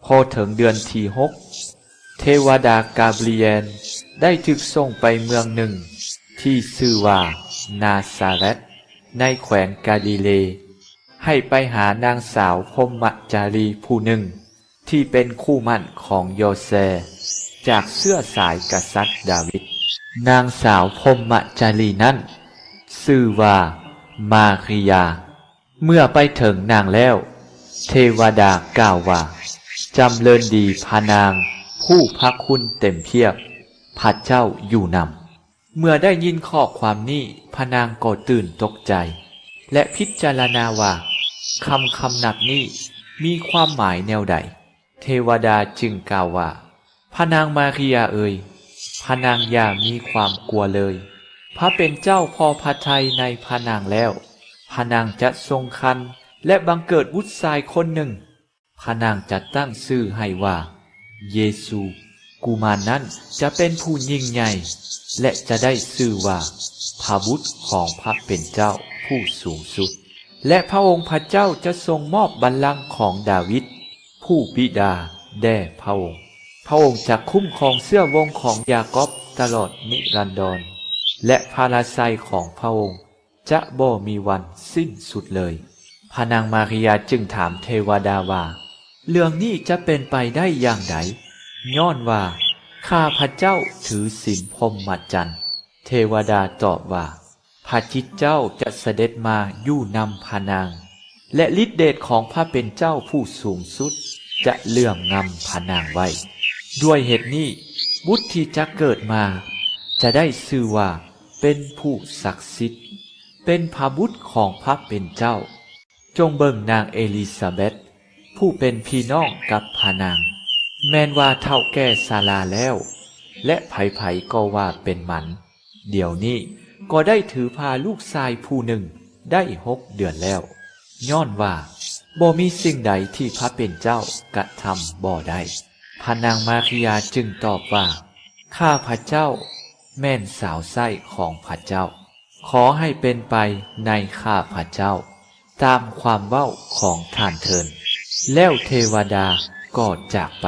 ພໍເຖິງເດືອນທີຫົກ ເທວະດາກາບຣຽນໄດ້ຖືກສົ່ງໄປເມືອງໜຶ່ງທີ່ຊື່ວ່ານາຊາແຣດ ໃນແຂວງກາລີເລ ໃຫ້ໄປຫານາງສາວພົມມະຈາລີຜູ້ໜຶ່ງ ທີ່ເປັນຄູ່ໝັ້ນຂອງໂຢເຊ ຈາກເຊື້ອສາຍກະສັດດາວິດ. ນາງສາວພົມມະຈາລີນັ້ນຊື່ວ່າມາຣິຍາ. ເມື່ອໄປເຖິງນາງແລ້ວ ເທວະດາກ່າວວ່າ, ຈຳເລີນດີພະນາງຜູ້ພະຄຸນເຕັມພຽບ, ພະເຈົ້າຢູ່ນຳ. ເມື່ອໄດ້ຍິນຂໍ້ຄວາມນີ້ ພະນາງກໍຕື່ນຕົກໃຈ ແລະ ພິຈາລະນາວ່າ ຄຳຄຳນັບນີ້ມີຄວາມໝາຍແນວໃດ? ເທວະດາຈຶ່ງກ່າວວ່າ, ພະນາງມາຣິຍາເອີຍ, ພະນາງຢ່າມີຄວາມກົວເລີຍ. ພະເປັນເຈົ້າພໍພະໄທໃນພະນາງແລ້ວ, ພະນາງຈະຊົງຄັນ ແລະ ບັງເກີດບຸດຊາຍຄົນໜຶ່ງ. ພະນາງຈະຕັ້ງຊື່ໃຫ້ວ່າເຢຊູ. ກຸມານນັ້ນຈະເປັນຜູ້ຍິ່ງໃຫຍ່ ແລະ ຈະໄດ້ຊື່ວ່າພະບຸດຂອງພະເປັນເຈົ້າຜູ້ສູງສຸດ ແລະ ພະອົງພະເຈົ້າຈະຊົງມອບບັນລັງຂອງດາວິດຜູ້ບິດາແດ່ພະອົງ. ພະອົງຈະຄຸ້ມຄອງເຊື້ອວົງຂອງຢາກອບຕະຫຼອດນິລັນດອນ ແລະ ພະລາໄຊຂອງພະອົງ ຈະບໍ່ມີວັນສິ້ນສຸດເລີຍ. ພະນາງມາລິຍາຈຶ່ງຖາມເທວະດາວ່າ, ເລື່ອງນີ້ຈະເປັນໄປໄດ້ຢ່າງໃດ? ຍ້ອນວ່າຂ້າພະເຈົ້າຖືສິນພົມມະຈັນ. ເທວະດາຕອບວ່າ, ພະຈິດເຈົ້າຈະສະເດັດມາຢູ່ນຳພະນາງ ແລະ ລິດເດດຂອງພະເປັນເຈົ້າຜູ້ສູງສຸດຈະເຫຼື້ອມງຳພະນາງໄວ້. ດ້ວຍເຫດນີ້, ບຸດທີ່ຈະເກີດມາຈະໄດ້ຊື່ວ່າເປັນຜູ້ສັກສິດ, ເປັນພະບຸດຂອງພະເປັນເຈົ້າ. ຈົ່ງເບິ່ງນາງເອລິຊາແບັດ ຜູ້ເປັນພີ່ນ້ອງກັບພະນາງ, ແມ່ນວ່າເຖົ້າແກ່ຊະລາແລ້ວ ແລະ ໃຜໆກໍວ່າເປັນໝັນ. ດຽວນີ້ກໍໄດ້ຖືພາລູກຊາຍຜູ້ໜຶ່ງໄດ້ຫົກເດືອນແລ້ວ, ຍ້ອນວ່າບໍ່ມີສິ່ງໃດທີ່ພະເປັນເຈົ້າກະທຳບໍ່ໄດ້. ພະນາງມາລິຍາຈຶ່ງຕອບວ່າ, ຂ້າພະເຈົ້າແມ່ນສາວໃຊ້ຂອງພະເຈົ້າ, ຂໍໃຫ້ເປັນໄປໃນຂ້າພະເຈົ້າຕາມຄວາມເວົ້າຂອງທ່ານເທີນ. ແລ້ວເທວະດາກໍຈາກໄປ.